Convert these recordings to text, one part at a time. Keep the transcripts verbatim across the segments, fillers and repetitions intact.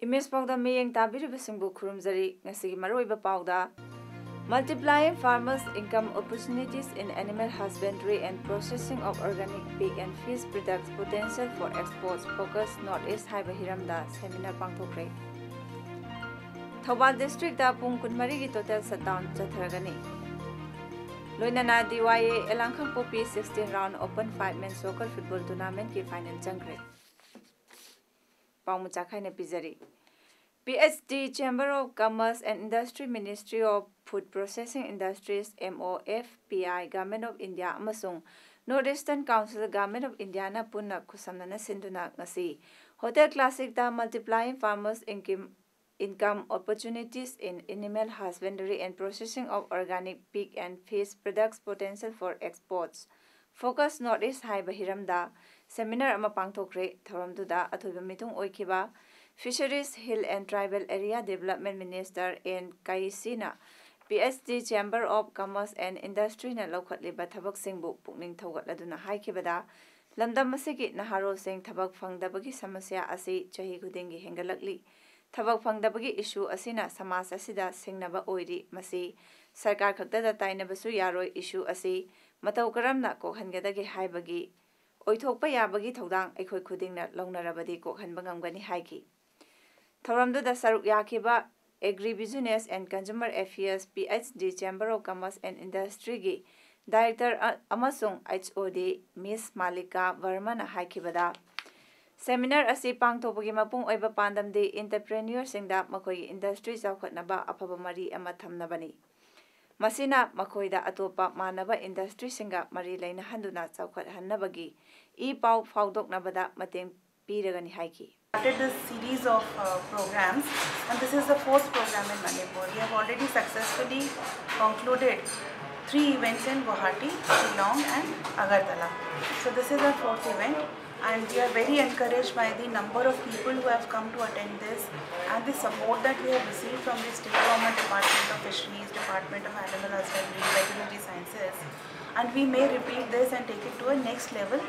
Image ꯄꯥꯎꯗ ꯃꯤꯠꯌꯦꯡ ꯇꯥꯕꯤꯔꯤꯕꯁꯤꯡꯕꯨ ꯈꯨꯔꯨꯝꯖꯔꯤ꯫ ꯉꯁꯤꯒꯤ ꯃꯔꯨꯑꯣꯏꯕ ꯄꯥꯎꯗ, Multiplying farmers' income opportunities in animal husbandry and processing of organic pig and fish products, potential for exports, focus North East ꯍꯥꯏꯕ ꯍꯤꯔꯝꯗ seminar ꯄꯥꯡꯊꯣꯛꯈ꯭ꯔꯦ꯫ Thoubal district ꯄꯨꯡ ꯀꯨꯟꯃꯔꯤꯒꯤ total shutdown ꯆꯠꯊꯔꯒꯅꯤ꯫ ꯂꯣꯏꯅꯅ D Y A ꯑꯦꯂꯥꯡꯈꯪꯄꯣꯛꯄꯤ sixteen round open five men soccer football tournamentꯀꯤ final ꯆꯪꯈ꯭ꯔꯦ꯫ ꯄꯥꯎ ꯃꯆꯥ ꯈꯥꯏꯅ ꯄꯤꯖꯔꯤ꯫ P H D Chamber of Commerce and Industry, Ministry of Food Processing Industries, M O F P I, Government of India ꯑꯃꯁꯨꯡ North Eastern Council, Government of Indiaꯅ ꯄꯨꯟꯅ ꯈꯨꯠꯁꯝꯅꯅ ꯁꯤꯟꯗꯨꯅ ꯉꯁꯤ Hotel Classicꯇ Multiplying Farmers Income, Income Opportunities in Animal Husbandry and Processing of Organic Pig and Fish Products, Potential for Exports, Focus North East ꯍꯥꯏꯕ ꯍꯤꯔꯝꯗ seminar ꯑꯃ ꯄꯥꯡꯊꯣꯛꯈ꯭ꯔꯦ꯫ ꯊꯧꯔꯝꯗꯨꯗ ꯑꯊꯣꯏꯕ ꯃꯤꯊꯨꯡ ꯑꯣꯏꯈꯤꯕ Fisheries, Hill and Tribal Area Development Minister N Kaisina P H D Chamber of Commerce and Industryꯅ ꯂꯧꯈꯠꯂꯤꯕ ꯊꯕꯛꯁꯤꯡꯕꯨ ꯄꯨꯛꯅꯤꯡ ꯊꯧꯒꯠꯂꯗꯨꯅ ꯍꯥꯏꯈꯤꯕꯗ, ꯂꯝꯗꯝ ꯑꯁꯤꯒꯤ ꯅꯍꯥꯔꯣꯜꯁꯤꯡ ꯊꯕꯛ ꯐꯪꯗꯕꯒꯤ ꯁꯃꯁ꯭ꯌꯥ ꯑꯁꯤ ꯆꯍꯤ ꯈꯨꯗꯤꯡꯒꯤ ꯍꯦꯟꯒꯠꯂꯛꯂꯤ꯫ ꯊꯕꯛ ꯐꯪꯗꯕꯒꯤ issue ꯑꯁꯤꯅ ꯁꯃꯥꯖ ꯑꯁꯤꯗ ꯁꯤꯡꯅꯕ ꯑꯣꯏꯔꯤ꯫ ꯃꯁꯤ ꯁꯔꯀꯥꯔ ꯈꯛꯇꯗ ꯇꯥꯏꯅꯕꯁꯨ ꯌꯥꯔꯣꯏ꯫ Issue ꯑꯁꯤ ꯃꯇꯧ ꯀꯔꯝꯅ ꯀꯣꯛꯍꯟꯒꯗꯒꯦ ꯍꯥꯏꯕꯒꯤ ꯑꯣꯏꯊꯣꯛꯄ ꯌꯥꯕꯒꯤ ꯊꯧꯗꯥꯡ ꯑꯩꯈꯣꯏ ꯈꯨꯗꯤꯡꯅ ꯂꯧꯅꯔꯕꯗꯤ ꯀꯣꯛꯍꯟꯕ ꯉꯝꯒꯅꯤ ꯍꯥꯏꯈꯤ꯫ ꯊꯧꯔꯝꯗꯨꯗ ꯁꯔꯨꯛ ꯌꯥꯈꯤꯕ Agribusiness and Consumer Affairs, P H D Chamber of Commerce and Industryꯒꯤ Director ꯑ-, ꯑꯃꯁꯨꯡ H O D Miss Malika Vermana ꯍꯥꯏꯈꯤꯕꯗ, ꯁꯦꯃꯤꯅꯥꯔ ꯑꯁꯤ ꯄꯥꯡꯊꯣꯛꯄꯒꯤ ꯃꯄꯨꯡ ꯑꯣꯏꯕ ꯄꯥꯟꯗꯝꯗꯤ entrepreneurꯁꯤꯡꯗ ꯃꯈꯣꯏꯒꯤ industry ꯆꯥꯎꯈꯠꯅꯕ ꯑꯐꯕ ꯃꯔꯤ ꯑꯃ ꯊꯝꯅꯕꯅꯤ꯫ ꯃꯁꯤꯅ ꯃꯈꯣꯏꯗ ꯑꯇꯣꯞꯄ ꯃꯥꯟꯅꯕ industryꯁꯤꯡꯒ ꯃꯔꯤ ꯂꯩꯅꯍꯟꯗꯨꯅ ꯆꯥꯎꯈꯠꯍꯟꯅꯕꯒꯤ ꯏ ꯄꯥꯎ ꯐꯥꯎꯗꯣꯛꯅꯕꯗ ꯃꯇꯦꯡ ꯄꯤꯔꯒꯅꯤ ꯍꯥꯏꯈꯤ꯫ started this series of uh, programs, and this is the fourth program in Manipur. We have already successfully concluded three events in Guwahati, Shillong, and Agartala. So this is our fourth event, and we are very encouraged by the number of people who have come to attend this and the support that we have received from the state government department of fisheries, department of animal husbandry, veterinary sciences, and we may repeat this and take it to a next level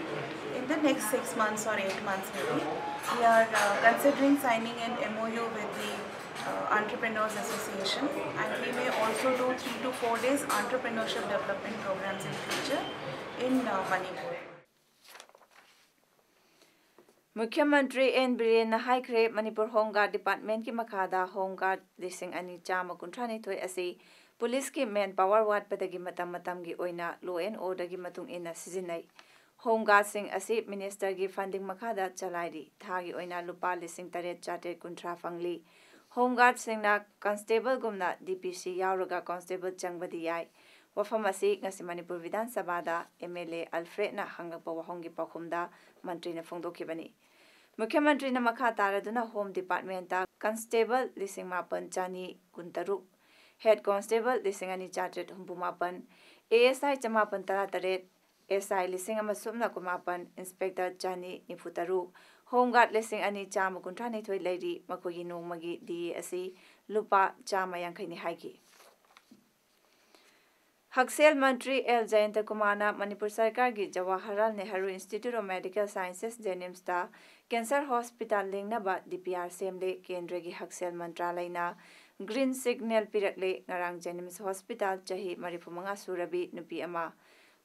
in the next six months or eight months maybe. We are uh, considering signing an M O U with the uh, Entrepreneurs Association, and we may also do three to four days entrepreneurship development programs in future in uh, Manipur. ꯃꯨꯈ꯭ꯌ ꯃꯟꯇ꯭ꯔꯤ and ꯕꯤꯔꯦꯟꯅ ꯍꯥꯏꯈ꯭ꯔꯦ, Manipur home ꯒꯥꯔꯗ ꯗꯤꯄꯥꯔꯠꯃꯦꯟꯠꯀꯤ ꯃꯈꯥꯗ home ꯒꯥꯔꯗ ꯂꯤꯁꯤꯡ ꯑꯅꯤ ꯆꯥꯝꯃ ꯀꯨꯟꯊ꯭ꯔꯥꯅꯤꯊꯣꯏ ꯑꯁꯤ ꯄꯨꯂꯤꯁꯀꯤ ꯃꯦꯟ power ꯋꯥꯠꯄꯗꯒꯤ ꯃꯇꯝ ꯃꯇꯝꯒꯤ ꯑꯣꯏꯅ ꯂꯣ ꯑꯦꯟ ꯑꯣꯔꯗꯔꯒꯤ ꯃꯇꯨꯡ ꯏꯟꯅ ꯁꯤꯖꯤꯟꯅꯩ꯫ ꯍꯣꯝ ꯒꯥꯔꯗꯁꯤꯡ ꯑꯁꯤ ꯃꯤꯅꯤꯁꯇꯔꯒꯤ ꯐꯟꯗꯤꯡ ꯃꯈꯥꯗ ꯆꯂꯥꯏꯔꯤ꯫ ꯊꯥꯒꯤ ꯑꯣꯏꯅ ꯂꯨꯄꯥ ꯂꯤꯁꯤꯡ ꯇꯔꯦꯠ ꯆꯥꯇ꯭ꯔꯦꯠ ꯀꯨꯟꯊ꯭ꯔꯥ ꯐꯪꯂꯤ꯫ ꯍꯣꯝ ꯒꯥꯔꯗꯁꯤꯡꯅ ꯀꯟꯁꯇꯦꯕꯜꯒꯨꯝꯅ ꯗꯤ ꯄꯤ ꯁꯤ ꯌꯥꯎꯔꯒ ꯀꯟꯁꯇꯦꯕꯜ ꯆꯪꯕꯗꯤ ꯌꯥꯏ꯫ ꯋꯥꯐꯝ ꯑꯁꯤ ꯉꯁꯤ ꯃꯅꯤꯄꯨꯔ ꯕꯤꯙꯥꯟ ꯁꯚꯥꯗ ꯑꯦꯝ ꯑꯦꯜ ꯑꯦ ꯑꯜꯐ꯭ꯔꯦꯗꯅ ꯍꯪꯂꯛꯄ ꯋꯥꯍꯪꯒꯤ ꯄꯥꯎꯈꯨꯝꯗ ꯃꯟꯇ꯭ꯔꯤꯅ ꯐꯣꯡꯗꯣꯛꯈꯤꯕꯅꯤ꯫ ꯃꯨꯈ꯭ꯌ ꯃꯟꯇ꯭ꯔꯤꯅ ꯃꯈꯥ ꯇꯥꯔꯗꯨꯅ ꯍꯣꯝ ꯗꯤꯄꯥꯔꯠꯃꯦꯟꯠꯇ ꯀꯟꯁꯇꯦꯕꯜ ꯂꯤꯁꯤꯡ ꯃꯥꯄꯟ ꯆꯅꯤ ꯀꯨꯟꯇꯔꯨꯛ, ꯍꯦꯗ ꯀꯣꯟꯁꯇꯦꯕꯜ ꯂꯤꯁꯤꯡ ꯑꯅꯤ ꯆꯥꯇ꯭ꯔꯦꯠ ꯍꯨꯝꯐꯨ ꯃꯥꯄꯟ, ꯑꯦ ꯑꯦꯁ ꯑꯥꯏ ꯆꯃꯥꯄꯟ ꯇꯔꯥ ꯇꯔꯦꯠ, ꯑꯦꯁ ꯑꯥꯏ ꯂꯤꯁꯤꯡ ꯑꯃ ꯁꯨꯞꯅ ꯀꯨꯟꯃꯥꯄꯟ, ꯏꯟꯁꯄꯦꯛꯇꯔ ꯆꯅꯤ ꯅꯤꯐꯨ ꯇꯔꯨꯛ, ꯍꯣꯝ ꯒꯥꯔꯗ ꯂꯤꯁꯤꯡ ꯑꯅꯤ ꯆꯥꯝꯃ ꯀꯨꯟꯊ꯭ꯔꯥꯅꯤꯊꯣꯏ ꯂꯩꯔꯤ꯫ ꯃꯈꯣꯏꯒꯤ ꯅꯣꯡꯃꯒꯤ ꯗꯤ ꯑꯦ ꯑꯁꯤ ꯂꯨꯄꯥ ꯆꯥꯝꯃ ꯌꯥꯡꯈꯩꯅꯤ ꯍꯥꯏꯈꯤ꯫ ꯍꯛꯁꯦꯜ ꯃꯟꯇ꯭ꯔꯤ ꯑꯦꯜ ꯖꯌꯟꯇ ꯀꯨꯃꯥꯔꯅ ꯃꯅꯤꯄꯨꯔ ꯁꯔꯀꯥꯔꯒꯤ Jawaharlal Nehru institute of medical sciences, ꯖꯦꯅꯤꯝꯁꯇ ꯀꯦꯟꯁꯔ ꯍꯣꯁꯄꯤꯇꯥꯜ ꯂꯤꯡꯅꯕ ꯗꯤ ꯄꯤ ꯑꯥꯔ ꯁꯦꯝꯂꯦ꯫ ꯀꯦꯟꯗ꯭ꯔꯒꯤ ꯍꯛꯁꯦꯜ ꯃꯟꯇ꯭ꯔꯥꯂꯌꯅ ꯒ꯭ꯔꯤꯟ ꯁꯤꯒꯅꯦꯜ ꯄꯤꯔꯛꯂꯦ꯫ ꯉꯔꯥꯡ ꯖꯦꯅꯤꯝꯁ ꯍꯣꯁꯄꯤꯇꯥꯜ ꯆꯍꯤ ꯃꯔꯤꯐꯨ ꯃꯉꯥ ꯁꯨꯔꯕꯤ ꯅꯨꯄꯤ ꯑꯃ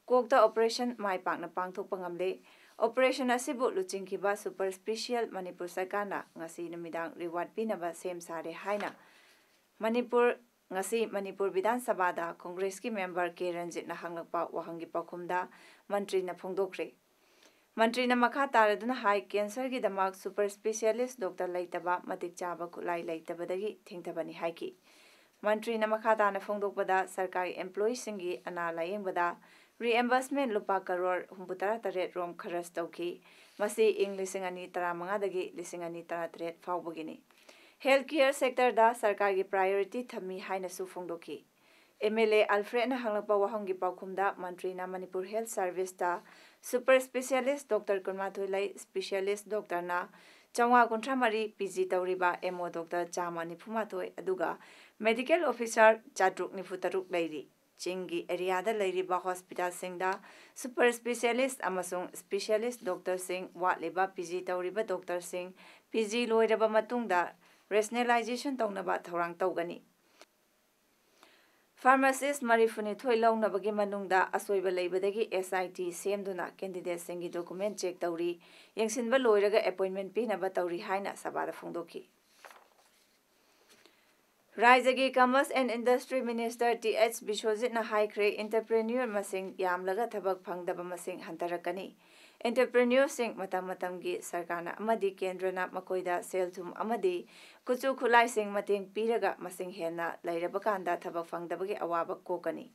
ꯀꯣꯛꯇ ꯑꯣꯄꯔꯦꯁꯟ ꯃꯥꯏ ꯄꯥꯛꯅ ꯄꯥꯡꯊꯣꯛꯄ ꯉꯝꯂꯦ꯫ ꯑꯣꯄꯔꯦꯁꯟ ꯑꯁꯤꯕꯨ ꯂꯨꯆꯤꯡꯈꯤꯕ ꯁꯨꯄꯔ ꯁ꯭ꯄꯤꯁꯤꯌꯦꯜ ꯃꯅꯤꯄꯨꯔ ꯁꯔꯀꯥꯔꯅ ꯉꯁꯤ ꯅꯨꯃꯤꯗꯥꯡ ꯔꯤꯋꯥꯔꯗ ꯄꯤꯅꯕ ꯁꯦꯝ ꯁꯥꯔꯦ ꯍꯥꯏꯅ ꯃꯅꯤꯄꯨꯔ, ꯉꯁꯤ ꯃꯅꯤꯄꯨꯔ ꯕꯤꯙꯥꯟ ꯁꯚꯥꯗ ꯀꯣꯡꯒ꯭ꯔꯦꯁꯀꯤ ꯃꯦꯝꯕꯔ ꯀꯦ ꯔꯟꯖꯤꯠꯅ ꯍꯪꯂꯛꯄ ꯋꯥꯍꯪꯒꯤ ꯄꯥꯎꯈꯨꯝꯗ ꯃꯟꯇ꯭ꯔꯤꯅ ꯐꯣꯡꯗꯣꯛꯈ꯭ꯔꯦ꯫ ꯃꯟꯇ꯭ꯔꯤꯅ ꯃꯈꯥ ꯇꯥꯔꯗꯨꯅ ꯍꯥꯏ, ꯀꯦꯟꯁꯔꯒꯤꯗꯃꯛ ꯁꯨꯄꯔ ꯁ꯭ꯄꯤꯁꯤꯌꯦꯂꯤꯁ꯭ꯠ ꯗꯣꯛꯇꯔ ꯂꯩꯇꯕ, ꯃꯇꯤꯛ ꯆꯥꯕ ꯈꯨꯠꯂꯥꯏ ꯂꯩꯇꯕꯗꯒꯤ ꯊꯦꯡꯊꯕꯅꯤ ꯍꯥꯏꯈꯤ꯫ ꯃꯟꯇ꯭ꯔꯤꯅ ꯃꯈꯥ ꯇꯥꯅ ꯐꯣꯡꯗꯣꯛꯄꯗ, ꯁꯔꯀꯥꯔꯒꯤ ꯑꯦꯝꯄ꯭ꯂꯣꯌꯤꯁꯤꯡꯒꯤ ꯑꯅꯥ ꯂꯥꯌꯦꯡꯕꯗ ꯔꯤꯑꯦꯝꯕꯔꯁꯃꯦꯟꯠ ꯂꯨꯄꯥ ꯀꯔꯣꯔ ꯍꯨꯝꯐꯨꯇꯔꯥ ꯇꯔꯦꯠ ꯔꯣꯝ ꯈꯔꯆ ꯇꯧꯈꯤ꯫ ꯃꯁꯤ ꯏꯪ ꯂꯤꯁꯤꯡ ꯑꯅꯤ ꯇꯔꯥꯃꯉꯥꯗꯒꯤ ꯂꯤꯁꯤꯡ ꯑꯅꯤ ꯇꯔꯥꯇꯔꯦꯠ ꯐꯥꯎꯕꯒꯤꯅꯤ꯫ Health care sectorꯗ ꯁꯔꯀꯥꯔꯒꯤ priority ꯊꯝꯃꯤ ꯍꯥꯏꯅꯁꯨ ꯐꯣꯡꯗꯣꯛꯈꯤ꯫ MLA ꯑꯜꯐ꯭ꯔꯦꯗꯅ ꯍꯪꯂꯛꯄ ꯋꯥꯍꯪꯒꯤ ꯄꯥꯎꯈꯨꯝꯗ ꯃꯟꯇ꯭ꯔꯤꯅ Manipur health serviceꯇ super specialist doctor ꯀꯨꯟꯃꯥꯊꯣꯏ ꯂꯩ, specialist doctorꯅ ꯆꯥꯝꯃꯉꯥ ꯀꯨꯟꯊ꯭ꯔꯥ ꯃꯔꯤ, PG ꯇꯧꯔꯤꯕ MO doctor ꯆꯥꯝꯃ ꯅꯤꯐꯨ ꯃꯥꯊꯣꯏ, ꯑꯗꯨꯒ medical officer ꯆꯥꯇ꯭ꯔꯨꯛ ꯅꯤꯐꯨ ꯇꯔꯨꯛ ꯂꯩꯔꯤ꯫ ꯆꯤꯡꯒꯤ areaꯗ ꯂꯩꯔꯤꯕ hospitalꯁꯤꯡꯗ super specialist ꯑꯃꯁꯨꯡ specialist doctorꯁꯤꯡ ꯋꯥꯠꯂꯤꯕ PG ꯇꯧꯔꯤꯕ doctorꯁꯤꯡ PG ꯂꯣꯏꯔꯕ ꯃꯇꯨꯡꯗ rationalization ꯇꯧꯅꯕ ꯊꯧꯔꯥꯡ ꯇꯧꯒꯅꯤ꯫ Pharmacist ꯃꯔꯤꯐꯨꯅꯤꯊꯣꯏ ꯂꯧꯅꯕꯒꯤ ꯃꯅꯨꯡꯗ ꯑꯁꯣꯏꯕ ꯂꯩꯕꯗꯒꯤ SIT ꯁꯦꯝꯗꯨꯅ candidateꯁꯤꯡꯒꯤ document check ꯇꯧꯔꯤ, ꯌꯦꯡꯁꯤꯟꯕ ꯂꯣꯏꯔꯒ appointment ꯄꯤꯅꯕ ꯇꯧꯔꯤ ꯍꯥꯏꯅ ꯁꯚꯥꯗ ꯐꯣꯡꯗꯣꯛꯈꯤ꯫ ꯔꯥꯖ꯭ꯌꯒꯤ Commerce and Industry Minister Th ꯕꯤꯁ꯭ꯋꯖꯤꯠꯅ ꯍꯥꯏꯈ꯭ꯔꯦ, entrepreneur ꯃꯁꯤꯡ ꯌꯥꯝꯂꯒ ꯊꯕꯛ ꯐꯪꯗꯕ ꯃꯁꯤꯡ ꯍꯟꯊꯔꯛꯀꯅꯤ꯫ Entrepreneurꯁꯤꯡ ꯃꯇꯝ ꯃꯇꯝꯒꯤ ꯁꯔꯀꯥꯔꯅ ꯑꯃꯗꯤ ꯀꯦꯟꯗ꯭ꯔꯅ ꯃꯈꯣꯏꯗ ꯁꯦꯜ ꯊꯨꯝ ꯑꯃꯗꯤ ꯈꯨꯠꯁꯨ ꯈꯨꯠꯂꯥꯏꯁꯤꯡ ꯃꯇꯦꯡ ꯄꯤꯔꯒ ꯃꯁꯤꯡ ꯍꯦꯟꯅ ꯂꯩꯔꯕ ꯀꯥꯟꯗ ꯊꯕꯛ ꯐꯪꯗꯕꯒꯤ ꯑꯋꯥꯕ ꯀꯣꯛꯀꯅꯤ꯫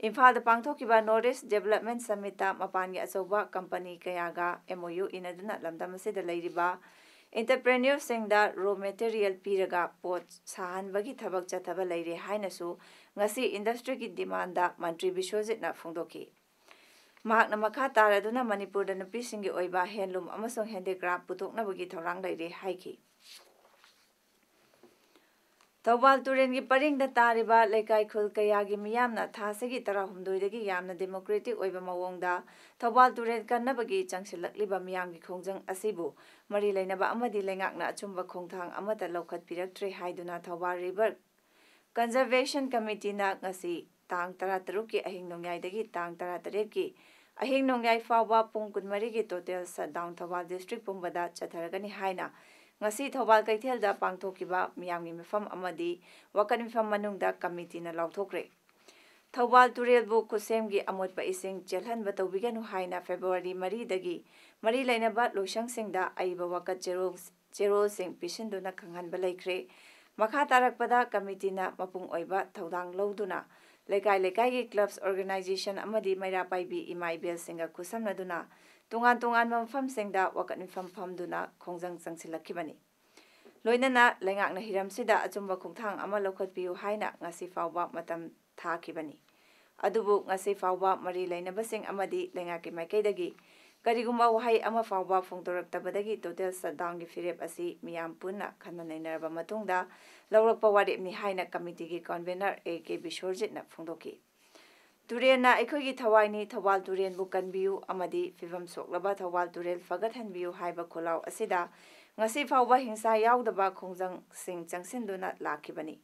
ꯏꯝꯐꯥꯜꯗ ꯄꯥꯡꯊꯣꯛꯈꯤꯕ North East Development Summitꯇ ꯃꯄꯥꯟꯒꯤ ꯑꯆꯧꯕ company ꯀꯌꯥꯒ MOU ꯏꯅꯗꯨꯅ ꯂꯝꯗꯝ ꯑꯁꯤꯗ ꯂꯩꯔꯤꯕ entrepreneurꯁꯤꯡꯗ raw material ꯄꯤꯔꯒ ꯄꯣꯠ ꯁꯥꯍꯟꯕꯒꯤ ꯊꯕꯛ ꯆꯠꯊꯕ ꯂꯩꯔꯦ ꯍꯥꯏꯅꯁꯨ ꯉꯁꯤ industryꯒꯤ demandꯗ ꯃꯟꯇ꯭ꯔꯤ ꯕꯤꯁ꯭ꯋꯖꯤꯠꯅ ꯐꯣꯡꯗꯣꯛꯈꯤ꯫ ꯃꯍꯥꯛꯅ ꯃꯈꯥ ꯇꯥꯔꯗꯨꯅ ꯃꯅꯤꯄꯨꯔꯗ ꯅꯨꯄꯤꯁꯤꯡꯒꯤ ꯑꯣꯏꯕ handloom ꯑꯃꯁꯨꯡ handicraft ꯄꯨꯊꯣꯛꯅꯕꯒꯤ ꯊꯧꯔꯥꯡ ꯂꯩꯔꯦ ꯍꯥꯏꯈꯤ꯫ ꯊꯧꯕꯥꯜ ꯇꯨꯔꯦꯜꯒꯤ ꯄꯔꯤꯡꯗ ꯇꯥꯔꯤꯕ ꯂꯩꯀꯥꯏ ꯈꯨꯜ ꯀꯌꯥꯒꯤ ꯃꯤꯌꯥꯝꯅ ꯊꯥꯁꯤꯒꯤ ꯇꯔꯥꯍꯨꯝꯗꯣꯏꯗꯒꯤ ꯌꯥꯝꯅ democratic ꯑꯣꯏꯕ ꯃꯑꯣꯡꯗ ꯊꯧꯕꯥꯜ ꯇꯨꯔꯦꯜ ꯀꯟꯅꯕꯒꯤ ꯆꯪꯁꯤꯜꯂꯛꯂꯤꯕ ꯃꯤꯌꯥꯝꯒꯤ ꯈꯣꯡꯖꯪ ꯑꯁꯤꯕꯨ ꯃꯔꯤ ꯂꯩꯅꯕ ꯑꯃꯗꯤ ꯂꯩꯉꯥꯛꯅ ꯑꯆꯨꯝꯕ ꯈꯣꯡꯊꯥꯡ ꯑꯃꯠꯇ ꯂꯧꯈꯠꯄꯤꯔꯛꯇ꯭ꯔꯦ ꯍꯥꯏꯗꯨꯅ ꯊꯧꯕꯥꯜ River Conservation Committeeꯅ ꯉꯁꯤ ꯇꯥꯡ ꯇꯔꯥꯇꯔꯨꯛꯀꯤ ꯑꯍꯤꯡ ꯅꯣꯡꯌꯥꯏꯗꯒꯤ ꯇꯥꯡ ꯇꯔꯥꯇꯔꯦꯠꯀꯤ ꯑꯍꯤꯡ ꯅꯣꯡꯌꯥꯏ ꯐꯥꯎꯕ ꯄꯨꯡ ꯀꯨꯟꯃꯔꯤꯒꯤ total shutdown ꯊꯧꯕꯥꯜ district ꯄꯨꯝꯕꯗ ꯆꯠꯊꯔꯒꯅꯤ ꯍꯥꯏꯅ ꯉꯁꯤ ꯊꯧꯕꯥꯜ ꯀꯩꯊꯦꯜꯗ ꯄꯥꯡꯊꯣꯛꯈꯤꯕ ꯃꯤꯌꯥꯝꯒꯤ ꯃꯤꯐꯝ ꯑꯃꯗꯤ ꯋꯥꯀꯠ ꯃꯤꯐꯝ ꯃꯅꯨꯡꯗ committeeꯅ ꯂꯥꯎꯊꯣꯛꯈ꯭ꯔꯦ꯫ ꯊꯧꯕꯥꯜ ꯇꯨꯔꯦꯜꯕꯨ ꯈꯨꯠꯁꯦꯝꯒꯤ ꯑꯃꯣꯠꯄ ꯏꯁꯤꯡ ꯆꯦꯜꯍꯟꯕ ꯇꯧꯕꯤꯒꯅꯨ ꯍꯥꯏꯅ February ꯃꯔꯤꯗꯒꯤ ꯃꯔꯤ ꯂꯩꯅꯕ ꯂꯣꯏꯁꯪꯁꯤꯡꯗ ꯑꯏꯕ ꯋꯥꯀꯠ ꯆꯦꯔꯣꯜ, ꯆꯦꯔꯣꯜꯁꯤꯡ ꯄꯤꯁꯤꯟꯗꯨꯅ ꯈꯪꯍꯟꯕ ꯂꯩꯈ꯭ꯔꯦ꯫ ꯃꯈꯥ ꯇꯥꯔꯛꯄꯗ committeeꯅ ꯃꯄꯨꯡ ꯑꯣꯏꯕ ꯊꯧꯗꯥꯡ ꯂꯧꯗꯨꯅ ꯂꯩꯀꯥꯏ ꯂꯩꯀꯥꯏꯒꯤ clubs, organization ꯑꯃꯗꯤ ꯃꯩꯔꯥ ꯄꯥꯏꯕꯤ ꯏꯃꯥ ꯏꯕꯦꯜꯁꯤꯡꯒ ꯈꯨꯠꯁꯝꯅꯗꯨꯅ ꯇꯣꯉꯥꯟ ꯇꯣꯉꯥꯟꯕ ꯃꯐꯝꯁꯤꯡꯗ ꯋꯥꯀꯠ ꯃꯤꯐꯝ ꯐꯝꯗꯨꯅ ꯈꯣꯡꯖꯪ ꯆꯪꯁꯤꯜꯂꯛꯈꯤꯕꯅꯤ꯫ ꯂꯣꯏꯅꯅ ꯂꯩꯉꯥꯛꯅ ꯍꯤꯔꯝꯁꯤꯗ ꯑꯆꯨꯝꯕ ꯈꯣꯡꯊꯥꯡ ꯑꯃ ꯂꯧꯈꯠꯄꯤꯌꯨ ꯍꯥꯏꯅ ꯉꯁꯤ ꯐꯥꯎꯕ ꯃꯇꯝ ꯊꯥꯈꯤꯕꯅꯤ꯫ ꯑꯗꯨꯕꯨ ꯉꯁꯤ ꯐꯥꯎꯕ ꯃꯔꯤ ꯂꯩꯅꯕꯁꯤꯡ ꯑꯃꯗꯤ ꯂꯩꯉꯥꯛꯀꯤ ꯃꯥꯏꯀꯩꯗꯒꯤ ꯀꯔꯤꯒꯨꯝꯕ ꯋꯥꯍꯩ ꯑꯃ ꯐꯥꯎꯕ ꯐꯣꯡꯗꯣꯔꯛꯇꯕꯗꯒꯤ total shutdownꯒꯤ ꯐꯤꯔꯦꯞ ꯑꯁꯤ ꯃꯤꯌꯥꯝ ꯄꯨꯟꯅ ꯈꯟꯅ ꯅꯩꯅꯔꯕ ꯃꯇꯨꯡꯗ ꯂꯧꯔꯛꯄ ꯋꯥꯔꯦꯞꯅꯤ ꯍꯥꯏꯅ committeeꯒꯤ convener ꯑꯦ ꯀꯦ ꯕꯤꯁ꯭ꯋꯔꯖꯤꯠꯅ ꯐꯣꯡꯗꯣꯛꯈꯤ꯫ ꯇꯨꯔꯦꯜꯅ ꯑꯩꯈꯣꯏꯒꯤ ꯊꯋꯥꯏꯅꯤ, ꯊꯧꯕꯥꯜ ꯇꯨꯔꯦꯜꯕꯨ ꯀꯟꯕꯤꯌꯨ ꯑꯃꯗꯤ ꯐꯤꯕꯝ ꯁꯣꯛꯂꯕ ꯊꯧꯕꯥꯜ ꯇꯨꯔꯦꯜ ꯐꯒꯠꯍꯟꯕꯤꯌꯨ ꯍꯥꯏꯕ ꯈꯣꯜꯂꯥꯎ ꯑꯁꯤꯗ ꯉꯁꯤ ꯐꯥꯎꯕ ꯍꯤꯡꯁꯥ ꯌꯥꯎꯗꯕ ꯈꯣꯡꯖꯪꯁꯤꯡ ꯆꯪꯁꯤꯟꯗꯨꯅ ꯂꯥꯛꯈꯤꯕꯅꯤ꯫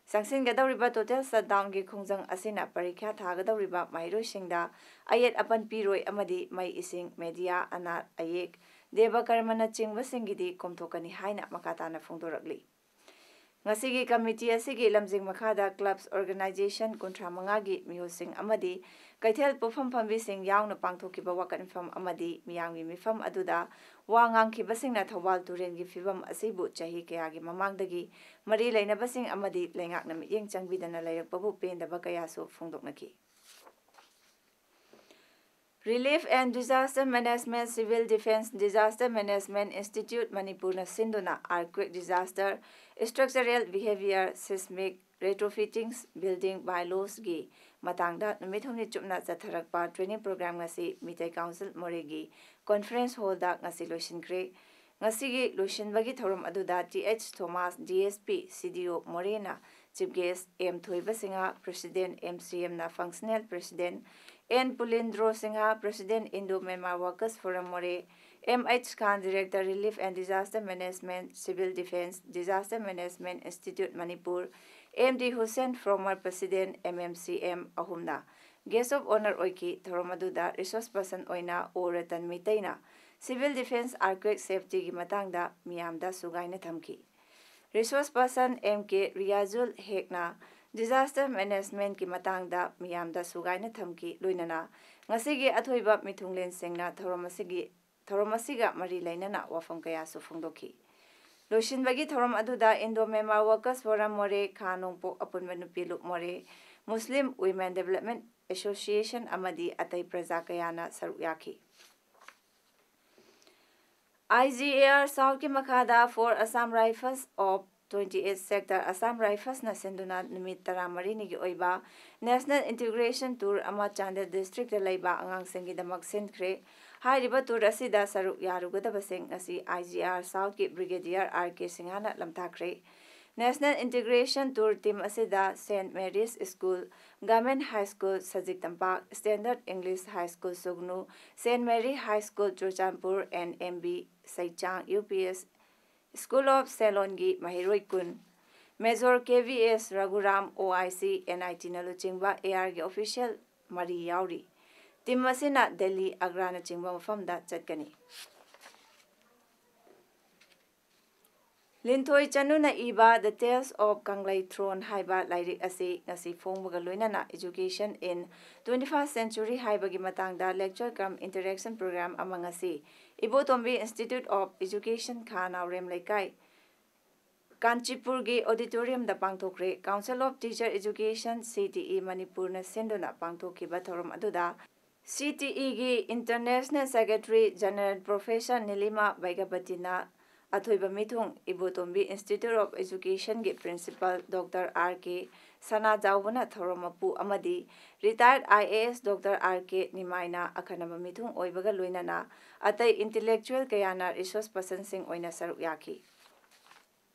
ꯆꯪꯁꯤꯟꯒꯗꯧꯔꯤꯕ total shutdownꯒꯤ ꯈꯣꯡꯖꯪ ꯑꯁꯤꯅ ꯄꯔꯤꯈ꯭ꯌꯥ ꯊꯥꯒꯗꯧꯔꯤꯕ ꯃꯍꯩꯔꯣꯏꯁꯤꯡꯗ ꯑꯌꯦꯠ ꯑꯄꯟ ꯄꯤꯔꯣꯏ ꯑꯃꯗꯤ ꯃꯩ, ꯏꯁꯤꯡ, media, ꯑꯅꯥꯠ ꯑꯌꯦꯛ, ꯗꯦꯕ ꯀꯔꯃꯅꯆꯤꯡꯕꯁꯤꯡꯒꯤꯗꯤ ꯀꯣꯝꯊꯣꯛꯀꯅꯤ ꯍꯥꯏꯅ ꯃꯈꯥ ꯇꯥꯅ ꯐꯣꯡꯗꯣꯔꯛꯂꯤ꯫ ꯉꯁꯤꯒꯤ committee ꯑꯁꯤꯒꯤ ꯂꯝꯖꯤꯡ ꯃꯈꯥꯗ clubs organisation ꯀꯨꯟꯊ꯭ꯔꯥ ꯃꯉꯥꯒꯤ ꯃꯤꯍꯨꯠꯁꯤꯡ ꯑꯃꯗꯤ ꯀꯩꯊꯦꯜ ꯄꯣꯠꯐꯝ ꯐꯝꯕꯤꯁꯤꯡ ꯌꯥꯎꯅ ꯄꯥꯡꯊꯣꯛꯈꯤꯕ ꯋꯥꯀꯠ ꯃꯤꯐꯝ ꯑꯃꯗꯤ ꯃꯤꯌꯥꯝꯒꯤ ꯃꯤꯐꯝ ꯑꯗꯨꯗ ꯋꯥ ꯉꯥꯡꯈꯤꯕꯁꯤꯡꯅ ꯊꯧꯕꯥꯜ ꯇꯨꯔꯦꯜꯒꯤ ꯐꯤꯕꯝ ꯑꯁꯤꯕꯨ ꯆꯍꯤ ꯀꯌꯥꯒꯤ ꯃꯃꯥꯡꯗꯒꯤ ꯃꯔꯤ ꯂꯩꯅꯕꯁꯤꯡ ꯑꯃꯗꯤ ꯂꯩꯉꯥꯛꯅ ꯃꯤꯠꯌꯦꯡ ꯆꯪꯕꯤꯗꯅ ꯂꯩꯔꯛꯄꯕꯨ ꯄꯦꯟꯗꯕ ꯀꯌꯥꯁꯨ ꯐꯣꯡꯗꯣꯛꯅꯈꯤ꯫ Relief and Disaster Management, Civil Defence, Disaster Management Institute ꯃꯅꯤꯄꯨꯔꯅ ꯁꯤꯟꯗꯨꯅ earthquake disaster, structural behaviour, seismic retrofitting, building bylawsꯒꯤ ꯃꯇꯥꯡꯗ ꯅꯨꯃꯤꯠ ꯍꯨꯝꯅꯤ ꯆꯨꯞꯅ ꯆꯠꯊꯔꯛꯄ training program ꯉꯁꯤ ꯃꯤꯇꯩ council ꯃꯣꯔꯦꯒꯤ conference hallꯗ ꯉꯁꯤ ꯂꯣꯏꯁꯤꯟꯈ꯭ꯔꯦ꯫ ꯉꯁꯤꯒꯤ ꯂꯣꯏꯁꯤꯟꯕꯒꯤ ꯊꯧꯔꯝ ꯑꯗꯨꯗ T H Thomas, D S P, ꯁꯤ ꯗꯤ ꯑꯣ ꯃꯣꯔꯦꯅ chief guest, ꯑꯦꯝ ꯊꯣꯏꯕ ꯁꯤꯡꯍ, president, ꯑꯦꯝ ꯁꯤ ꯑꯦꯝꯅ functional president, N Pulindro Singh, president, Indo Myanmar Workers Forum Moreh, M H Khan, director, Relief and Disaster Management, Civil Defence, Disaster Management Institute Manipur, M D Hussain, former president, M M C M ꯑꯍꯨꯝꯅ guest of honour ꯑꯣꯏꯈꯤ꯫ ꯊꯧꯔꯝ ꯑꯗꯨꯗ resource person ꯑꯣꯏꯅ ꯑꯣ Ratan ꯃꯤꯇꯩꯅ civil defence, earthquake safetyꯒꯤ ꯃꯇꯥꯡꯗ ꯃꯤꯌꯥꯝꯗ ꯁꯨꯒꯥꯏꯅ ꯊꯝꯈꯤ꯫ Resource person M ꯀꯦ ꯔꯤꯌꯥꯖꯨꯜ ꯍꯦꯛꯅ disaster managementꯀꯤ ꯃꯇꯥꯡꯗ ꯃꯤꯌꯥꯝꯗ ꯁꯨꯒꯥꯏꯅ ꯊꯝꯈꯤ꯫ ꯂꯣꯏꯅꯅ ꯉꯁꯤꯒꯤ ꯑꯊꯣꯏꯕ ꯃꯤꯊꯨꯡꯂꯦꯟꯁꯤꯡꯅ ꯊꯧꯔꯝ ꯑꯁꯤꯒꯤ, ꯊꯧꯔꯝ ꯑꯁꯤꯒ ꯃꯔꯤ ꯂꯩꯅꯅ ꯋꯥꯐꯝ ꯀꯌꯥꯁꯨ ꯐꯣꯡꯗꯣꯛꯈꯤ꯫ ꯂꯣꯏꯁꯤꯟꯕꯒꯤ ꯊꯧꯔꯝ ꯑꯗꯨꯗ Indo Myanmar Workers Forum ꯃꯣꯔꯦ, ꯈꯥ ꯅꯣꯡꯄꯣꯛ ꯑꯄꯨꯟꯕ ꯅꯨꯄꯤ ꯂꯨꯞ ꯃꯣꯔꯦ, Muslim Women Development Association ꯑꯃꯗꯤ ꯑꯇꯩ ꯄ꯭ꯔꯖꯥ ꯀꯌꯥꯅ ꯁꯔꯨꯛ ꯌꯥꯈꯤ꯫ I G A R Southꯀꯤ ꯃꯈꯥꯗ four Assam Rifles of twenty eight Sector Assam Riflesꯅ ꯁꯤꯟꯗꯨꯅ ꯅꯨꯃꯤꯠ ꯇꯔꯥꯃꯔꯤꯅꯤꯒꯤ ꯑꯣꯏꯕ National Integration Tour ꯑꯃ ꯆꯥꯟꯗꯦꯜ districtꯇ ꯂꯩꯕ ꯑꯉꯥꯡꯁꯤꯡꯒꯤꯗꯃꯛ ꯁꯤꯟꯈ꯭ꯔꯦ꯫ ꯍꯥꯏꯔꯤꯕ tour ꯑꯁꯤꯗ ꯁꯔꯨꯛ ꯌꯥꯔꯨꯒꯗꯕꯁꯤꯡ ꯑꯁꯤ I G A R Southꯀꯤ Brigadier R K ꯁꯤꯡꯍꯅ ꯂꯝꯊꯥꯈ꯭ꯔꯦ꯫ National Integration Tour team ꯑꯁꯤꯗ Saint Mary's School, Government High School ꯁꯖꯤꯛ ꯇꯝꯄꯥꯛ, Standard English High School ꯁꯨꯒꯅꯨ, Saint Mary High School Churachandpur and M B ꯁꯩꯆꯥꯡ U P S School of Ceylonꯒꯤ ꯃꯍꯩꯔꯣꯏ ꯀꯨꯟ, Major K V S ꯔꯘꯨꯔꯥꯝ O I C N I Tꯅ ꯂꯨꯆꯤꯡꯕ A Rꯒꯤ official ꯃꯔꯤ ꯌꯥꯎꯔꯤ꯫ Team ꯑꯁꯤꯅ ꯗꯦꯜꯂꯤ, ꯑꯒ꯭ꯔꯥꯅꯆꯤꯡꯕ ꯃꯐꯝꯗ ꯆꯠꯀꯅꯤ꯫ ꯂꯤꯟꯊꯣꯏ ꯆꯅꯨꯅ ꯏꯕ The Tales of Kanglei Throne ꯍꯥꯏꯕ ꯂꯥꯏꯔꯤꯛ ꯑꯁꯤ ꯉꯁꯤ ꯐꯣꯡꯕꯒ ꯂꯣꯏꯅꯅ Education in twenty-first Century ꯍꯥꯏꯕꯒꯤ ꯃꯇꯥꯡꯗ lecture cum interaction program ꯑꯃ ꯉꯁꯤ ꯏꯕꯣꯇꯣꯝꯕꯤ Institute of Education, ꯈꯥ ꯅꯥꯎꯔꯦꯝ ꯂꯩꯀꯥꯏ, ꯀꯥꯟꯆꯤꯄꯨꯔꯒꯤ auditoriumꯗ ꯄꯥꯡꯊꯣꯛꯈ꯭ꯔꯦ꯫ Council of Teacher Education, C T E, ꯃꯅꯤꯄꯨꯔꯅ ꯁꯤꯟꯗꯨꯅ ꯄꯥꯡꯊꯣꯛꯈꯤꯕ ꯊꯧꯔꯝ ꯑꯗꯨꯗ C T Eꯒꯤ International Secretary General Professor ꯅꯤꯂꯤꯃꯥ ꯕꯩꯒꯄꯇꯤꯅ ꯑꯊꯣꯏꯕ ꯃꯤꯊꯨꯡ, ꯏꯕꯣꯇꯣꯝꯕꯤ Institute of Educationꯒꯤ Principal Doctor R K ꯁꯅꯥꯖꯥꯎꯕꯅ ꯊꯧꯔꯝ ꯃꯄꯨ ꯑꯃꯗꯤ retired I A S Doctor R K ꯅꯤꯃꯥꯏꯅ ꯑꯈꯟꯅꯕ ꯃꯤꯊꯨꯡ ꯑꯣꯏꯕꯒ ꯂꯣꯏꯅꯅ ꯑꯇꯩ intellectual ꯀꯌꯥꯅ resource personꯁꯤꯡ ꯑꯣꯏꯅ ꯁꯔꯨꯛ ꯌꯥꯈꯤ꯫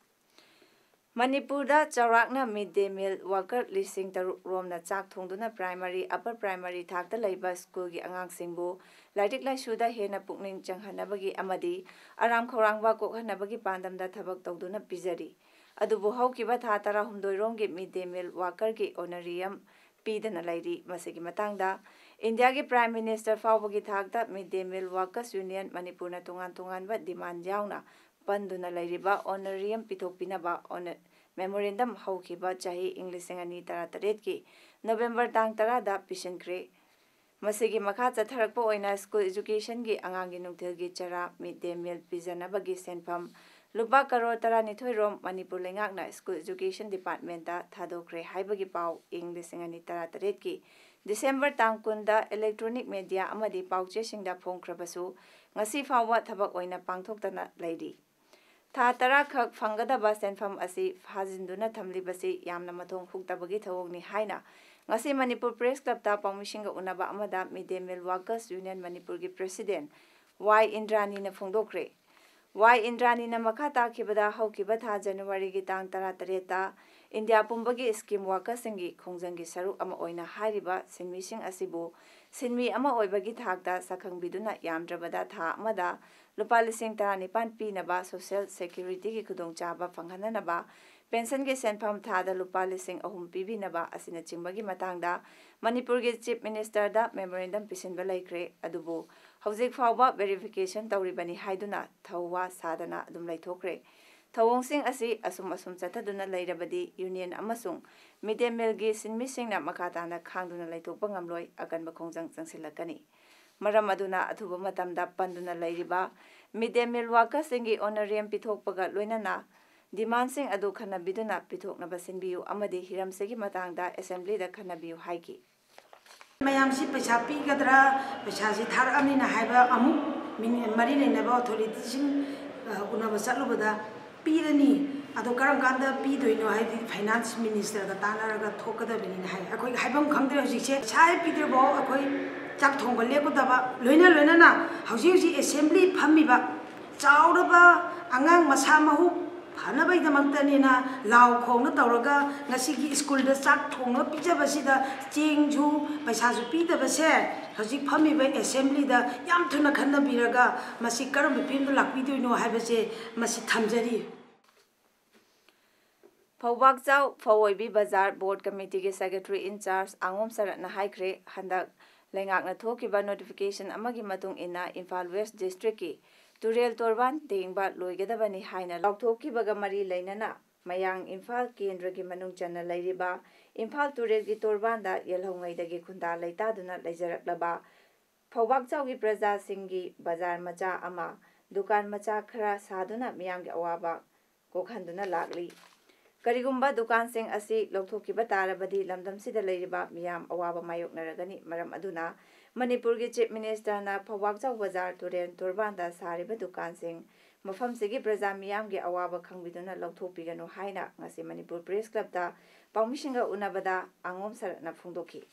ꯃꯅꯤꯄꯨꯔꯗ ꯆꯥꯎꯔꯥꯛꯅ mid day meal worker ꯂꯤꯁꯤꯡ ꯇꯔꯨꯛ ꯔꯣꯝꯅ ꯆꯥꯛ ꯊꯣꯡꯗꯨꯅ primary, upper primary ꯊꯥꯛꯇ ꯂꯩꯕ ꯁ꯭ꯀꯨꯜꯒꯤ ꯑꯉꯥꯡꯁꯤꯡꯕꯨ ꯂꯥꯏꯔꯤꯛ ꯂꯥꯏꯁꯨꯗ ꯍꯦꯟꯅ ꯄꯨꯛꯅꯤꯡ ꯆꯪꯍꯟꯅꯕꯒꯤ ꯑꯃꯗꯤ ꯑꯔꯥꯝ ꯈꯧꯔꯥꯡꯕ ꯀꯣꯛꯍꯟꯅꯕꯒꯤ ꯄꯥꯟꯗꯝꯗ ꯊꯕꯛ ꯇꯧꯗꯨꯅ ꯄꯤꯖꯔꯤ꯫ ꯑꯗꯨꯕꯨ ꯍꯧꯈꯤꯕ ꯊꯥ ꯇꯔꯥꯍꯨꯝꯗꯣꯏ ꯔꯣꯝꯒꯤ mid day meal workerꯒꯤ honorarium ꯄꯤꯗꯅ ꯂꯩꯔꯤ꯫ ꯃꯁꯤꯒꯤ ꯃꯇꯥꯡꯗ ꯏꯟꯗꯤꯌꯥꯒꯤ Prime Minister ꯐꯥꯎꯕꯒꯤ ꯊꯥꯛꯇ mid day meal workers union ꯃꯅꯤꯄꯨꯔꯅ ꯇꯣꯉꯥꯟ ꯇꯣꯉꯥꯟꯕ demand ꯌꯥꯎꯅ ꯄꯟꯗꯨꯅ ꯂꯩꯔꯤꯕ honorarium ꯄꯤꯊꯣꯛꯄꯤꯅꯕ memorandum ꯍꯧꯈꯤꯕ ꯆꯍꯤ ꯏꯪ ꯂꯤꯁꯤꯡ ꯑꯅꯤ ꯇꯔꯥꯇꯔꯦꯠꯀꯤ November ꯇꯥꯡ ꯇꯔꯥꯗ ꯄꯤꯁꯤꯟꯈ꯭ꯔꯦ꯫ ꯃꯁꯤꯒꯤ ꯃꯈꯥ ꯆꯠꯊꯔꯛꯄ ꯑꯣꯏꯅ school educationꯒꯤ ꯑꯉꯥꯡꯒꯤ ꯅꯨꯡꯊꯤꯜꯒꯤ ꯆꯔꯥ, mid day meal ꯄꯤꯖꯅꯕꯒꯤ ꯁꯦꯟꯐꯝ ꯂꯨꯄꯥ ꯀꯔꯣꯔ ꯇꯔꯥꯅꯤꯊꯣꯏ ꯔꯣꯝ ꯃꯅꯤꯄꯨꯔ ꯂꯩꯉꯥꯛꯅ School Education Departmentꯇ ꯊꯥꯗꯣꯛꯈ꯭ꯔꯦ ꯍꯥꯏꯕꯒꯤ ꯄꯥꯎ ꯏꯪ ꯂꯤꯁꯤꯡ ꯑꯅꯤ ꯇꯔꯥꯇꯔꯦꯠꯀꯤ December ꯇꯥꯡ ꯀꯨꯟꯗ electronic media ꯑꯃꯗꯤ ꯄꯥꯎꯆꯦꯁꯤꯡꯗ ꯐꯣꯡꯈ꯭ꯔꯕꯁꯨ, ꯉꯁꯤ ꯐꯥꯎꯕ ꯊꯕꯛ ꯑꯣꯏꯅ ꯄꯥꯡꯊꯣꯛꯇꯅ ꯂꯩꯔꯤ꯫ ꯊꯥ ꯇꯔꯥ ꯈꯛ ꯐꯪꯒꯗꯕ ꯁꯦꯟꯐꯝ ꯑꯁꯤ ꯐꯥꯖꯤꯟꯗꯨꯅ ꯊꯝꯂꯤꯕꯁꯤ ꯌꯥꯝꯅ ꯃꯊꯣꯡ ꯍꯨꯛꯇꯕꯒꯤ ꯊꯧꯑꯣꯡꯅꯤ ꯍꯥꯏꯅ ꯉꯁꯤ ꯃꯅꯤꯄꯨꯔ ꯄ꯭ꯔꯦꯁ ꯀ꯭ꯂꯕꯇ ꯄꯥꯎꯃꯤꯁꯤꯡꯒ ꯎꯅꯕ ꯑꯃꯗ Mid Day Meal Workers Union ꯃꯅꯤꯄꯨꯔꯒꯤ ꯄ꯭ꯔꯦꯁꯤꯗꯦꯟ ꯋꯥꯏ ꯏꯟꯗ꯭ꯔꯥꯅꯤꯅ ꯐꯣꯡꯗꯣꯛꯈ꯭ꯔꯦ꯫ ꯋꯥꯏ ꯏꯟꯗ꯭ꯔꯥꯅꯤꯅ ꯃꯈꯥ ꯇꯥꯈꯤꯕꯗ ꯍꯧꯈꯤꯕ ꯊꯥ ꯖꯅꯋꯥꯔꯤꯒꯤ ꯇꯥꯡ ꯇꯔꯥꯇꯔꯦꯠꯇ ꯏꯟꯗꯤꯌꯥ ꯄꯨꯝꯕꯒꯤ ꯁ꯭ꯀꯤꯝ ꯋꯥꯔꯀꯔꯁꯤꯡꯒꯤ ꯈꯣꯡꯖꯪꯒꯤ ꯁꯔꯨꯛ ꯑꯃ ꯑꯣꯏꯅ ꯍꯥꯏꯔꯤꯕ ꯁꯤꯟꯃꯤꯁꯤꯡ ꯑꯁꯤꯕꯨ ꯁꯤꯟꯃꯤ ꯑꯃ ꯑꯣꯏꯕꯒꯤ ꯊꯥꯛꯇ ꯁꯛꯈꯪꯕꯤꯗꯨꯅ ꯌꯥꯝꯗ꯭ꯔꯕꯗ ꯊꯥ ꯑꯃꯗ ꯂꯨꯄꯥ ꯂꯤꯁꯤꯡ ꯇꯔꯥꯅꯤꯄꯥꯟ ꯄꯤꯅꯕ ꯁꯣꯁꯤꯌꯦꯜ ꯁꯦꯀ꯭ꯌꯨꯔꯤꯇꯤꯒꯤ ꯈꯨꯗꯣꯡꯆꯥꯕ ꯐꯪꯍꯟꯅꯅꯕ ꯄꯦꯟꯁꯟꯒꯤ ꯁꯦꯟꯐꯝ ꯊꯥꯗ ꯂꯨꯄꯥ ꯂꯤꯁꯤꯡ ꯑꯍꯨꯝ ꯄꯤꯕꯤꯅꯕ ꯑꯁꯤꯅꯆꯤꯡꯕꯒꯤ ꯃꯇꯥꯡꯗ ꯃꯅꯤꯄꯨꯔꯒꯤ ꯆꯤꯐ ꯃꯤꯅꯤꯁꯇꯔꯗ ꯃꯦꯃꯣꯔꯦꯟꯗꯝ ꯄꯤꯁꯤꯟꯕ ꯂꯩꯈ꯭ꯔꯦ꯫ ꯑꯗꯨꯕꯨ ꯍꯧꯖꯤꯛ ꯐꯥꯎꯕ ꯚꯦꯔꯤꯐꯤꯀꯦꯁꯟ ꯇꯧꯔꯤꯕꯅꯤ ꯍꯥꯏꯗꯨꯅ ꯊꯧꯋꯥ ꯁꯥꯗꯅ ꯑꯗꯨꯝ ꯂꯩꯊꯣꯛꯈ꯭ꯔꯦ꯫ ꯊꯧꯑꯣꯡꯁꯤꯡ ꯑꯁꯤ ꯑꯁꯨꯝ ꯑꯁꯨꯝ ꯆꯠꯊꯗꯨꯅ ꯂꯩꯔꯕꯗꯤ ꯌꯨꯅꯤꯌꯟ ꯑꯃꯁꯨꯡ ꯃꯤꯗ ꯗꯦ ꯃꯤꯜꯒꯤ ꯁꯤꯟꯃꯤꯁꯤꯡꯅ ꯃꯈꯥ ꯇꯥꯅ ꯈꯥꯡꯗꯨꯅ ꯂꯩꯊꯣꯛꯄ ꯉꯝꯂꯣꯏ, ꯑꯀꯟꯕ ꯈꯣꯡꯖꯪ ꯆꯪꯁꯤꯜꯂꯛꯀꯅꯤ꯫ ꯃꯔꯝ ꯑꯗꯨꯅ ꯑꯊꯨꯕ ꯃꯇꯝꯗ ꯄꯟꯗꯨꯅ ꯂꯩꯔꯤꯕ ꯃꯤꯗ ꯗꯦ ꯃꯤꯜ ꯋꯥꯔꯀꯔꯁꯤꯡꯒꯤ ꯑꯣꯅꯔꯦꯔꯤꯌꯝ ꯄꯤꯊꯣꯛꯄꯒ ꯂꯣꯏꯅꯅ ꯗꯤꯃꯥꯟꯁꯤꯡ ꯑꯗꯨ ꯈꯟꯅꯕꯤꯗꯨꯅ ꯄꯤꯊꯣꯛꯅꯕ ꯁꯤꯟꯕꯤꯌꯨ ꯑꯃꯗꯤ ꯍꯤꯔꯝꯁꯤꯒꯤ ꯃꯇꯥꯡꯗ ꯑꯦꯁꯦꯝꯕ꯭ꯂꯤꯗ ꯈꯟꯅꯕꯤꯌꯨ ꯍꯥꯏꯈꯤ꯫ ꯃꯌꯥꯝꯁꯤ ꯄꯩꯁꯥ ꯄꯤꯒꯗ꯭ꯔꯥ, ꯄꯩꯁꯥꯁꯤ ꯊꯥꯔꯛꯑꯕꯅꯤꯅ ꯍꯥꯏꯕ ꯑꯃꯨꯛ ꯃꯤꯅꯤ-, ꯃꯔꯤ ꯂꯩꯅꯕ ꯑꯣꯊꯣꯔꯤꯇꯤꯁꯤꯡ, ꯑ, ꯎꯅꯕ ꯆꯠꯂꯨꯕꯗ ꯄꯤꯔꯅꯤ, ꯑꯗꯣ ꯀꯔꯝ ꯀꯥꯟꯗ ꯄꯤꯗꯣꯏꯅꯣ ꯍꯥꯏꯗꯤ ꯐꯥꯏꯅꯥꯟꯁ ꯃꯤꯅꯤꯁꯇꯔꯒ ꯇꯥꯟꯅꯔꯒ ꯊꯣꯛꯀꯗꯕꯅꯤꯅ ꯍꯥꯏ꯫ ꯑꯩꯈꯣꯏ ꯍꯥꯏꯐꯝ ꯈꯪꯗ꯭ꯔꯦ ꯍꯧꯖꯤꯛꯁꯦ꯫ ꯄꯩꯁꯥ ꯍꯦꯛ ꯄꯤꯗ꯭ꯔꯤꯐꯥꯎ ꯑꯩꯈꯣꯏ ꯆꯥꯛ ꯊꯣꯡꯕ ꯂꯦꯞꯀꯗꯕ꯫ ꯂꯣꯏꯅ ꯂꯣꯏꯅꯅ ꯍꯧꯖꯤꯛ ꯍꯧꯖꯤꯛ ꯑꯦꯁꯦꯝꯕ꯭ꯂꯤ ꯐꯝꯃꯤꯕ ꯆꯥꯎꯔꯕ ꯑꯉꯥꯡ ꯃꯁꯥ ꯃꯎ ꯐꯅꯕꯒꯤꯗꯃꯛꯇꯅꯤꯅ ꯂꯥꯎ ꯈꯣꯡꯅ ꯇꯧꯔꯒ ꯉꯁꯤꯒꯤ ꯁ꯭ꯀꯨꯜꯗ ꯆꯥꯛ ꯊꯣꯡꯉꯒ ꯄꯤꯖꯕꯁꯤꯗ ꯆꯦꯡꯁꯨ ꯄꯩꯁꯥꯁꯨ ꯄꯤꯗꯕꯁꯦ ꯍꯧꯖꯤꯛ ꯐꯝꯃꯤꯕ ꯑꯦꯁꯦꯝꯕ꯭ꯂꯤꯗ ꯌꯥꯝ ꯊꯨꯅ ꯈꯟꯅꯕꯤꯔꯒ ꯃꯁꯤ ꯀꯔꯝꯕ ꯐꯤꯕꯝꯗ ꯂꯥꯛꯄꯤꯗꯣꯏꯅꯣ ꯍꯥꯏꯕꯁꯦ ꯃꯁꯤ ꯊꯝꯖꯔꯤ꯫ ꯐꯧꯕꯥꯛꯆꯥꯎ ꯐꯧꯑꯣꯏꯕꯤ ꯕꯖꯥꯔ ꯕꯣꯔꯗ ꯀꯃꯤꯇꯤꯒꯤ ꯁꯦꯀ꯭ꯔꯦꯇꯔꯤ ꯏꯟꯆꯥꯔꯖ ꯑꯉꯣꯝ ꯁꯔꯠꯅ ꯍꯥꯏꯈ꯭ꯔꯦ, ꯍꯟꯗꯛ ꯂꯩꯉꯥꯛꯅ ꯊꯣꯛꯈꯤꯕ ꯅꯣꯇꯤꯐꯤꯀꯦꯁꯟ ꯑꯃꯒꯤ ꯃꯇꯨꯡ ꯏꯟꯅ ꯏꯝꯐꯥꯜ ꯋꯦꯁ ꯗꯤꯁꯇ꯭ꯔꯤꯛꯀꯤ ꯇꯨꯔꯦꯜ ꯇꯣꯔꯕꯥꯟ ꯇꯦꯡꯕ ꯂꯣꯏꯒꯗꯕꯅꯤ ꯍꯥꯏꯅ ꯂꯥꯎꯊꯣꯛꯈꯤꯕꯒ ꯃꯔꯤ ꯂꯩꯅꯅ ꯃꯌꯥꯡ ꯏꯝꯐꯥꯜ ꯀꯦꯟꯗ꯭ꯔꯒꯤ ꯃꯅꯨꯡ ꯆꯟꯅ ꯂꯩꯔꯤꯕ ꯏꯝꯐꯥꯜ ꯇꯨꯔꯦꯜꯒꯤ ꯇꯣꯔꯕꯥꯟꯗ ꯌꯦꯜꯍꯧꯉꯩꯗꯒꯤ ꯈꯨꯟꯗꯥ ꯂꯩꯇꯥꯗꯨꯅ ꯂꯩꯖꯔꯛꯂꯕ ꯐꯧꯕꯥꯛꯆꯥꯎꯒꯤ ꯄ꯭ꯔꯖꯥꯁꯤꯡꯒꯤ ꯕꯖꯥꯔ ꯃꯆꯥ ꯑꯃ, ꯗꯨꯀꯥꯟ ꯃꯆꯥ ꯈꯔ ꯁꯥꯗꯨꯅ ꯃꯤꯌꯥꯝꯒꯤ ꯑꯋꯥꯕ ꯀꯣꯛꯍꯟꯗꯨꯅ ꯂꯥꯛꯂꯤ꯫ ꯀꯔꯤꯒꯨꯝꯕ ꯗꯨꯀꯥꯟꯁꯤꯡ ꯑꯁꯤ ꯂꯧꯊꯣꯛꯈꯤꯕ ꯇꯥꯔꯕꯗꯤ ꯂꯝꯗꯝꯁꯤꯗ ꯂꯩꯔꯤꯕ ꯃꯤꯌꯥꯝ ꯑꯋꯥꯕ ꯃꯥꯌꯣꯛꯅꯔꯒꯅꯤ꯫ ꯃꯔꯝ ꯑꯗꯨꯅ ꯃꯅꯤꯄꯨꯔꯒꯤ Chief Ministerꯅ ꯐꯧꯕꯥꯛꯆꯥꯎ ꯕꯖꯥꯔ ꯇꯨꯔꯦꯜ ꯇꯣꯔꯕꯥꯟꯗ ꯁꯥꯔꯤꯕ ꯗꯨꯀꯥꯟꯁꯤꯡ ꯃꯐꯝꯁꯤꯒꯤ ꯄ꯭ꯔꯖꯥ ꯃꯤꯌꯥꯝꯒꯤ ꯑꯋꯥꯕ ꯈꯪꯕꯤꯗꯨꯅ ꯂꯧꯊꯣꯛꯄꯤꯒꯅꯨ ꯍꯥꯏꯅ ꯉꯁꯤ ꯃꯅꯤꯄꯨꯔ Press Clubꯇ ꯄꯥꯎꯃꯤꯁꯤꯡꯒ ꯎꯅꯕꯗ ꯑꯉꯣꯝ ꯁꯔꯠꯅ ꯐꯣꯡꯗꯣꯛꯈꯤ꯫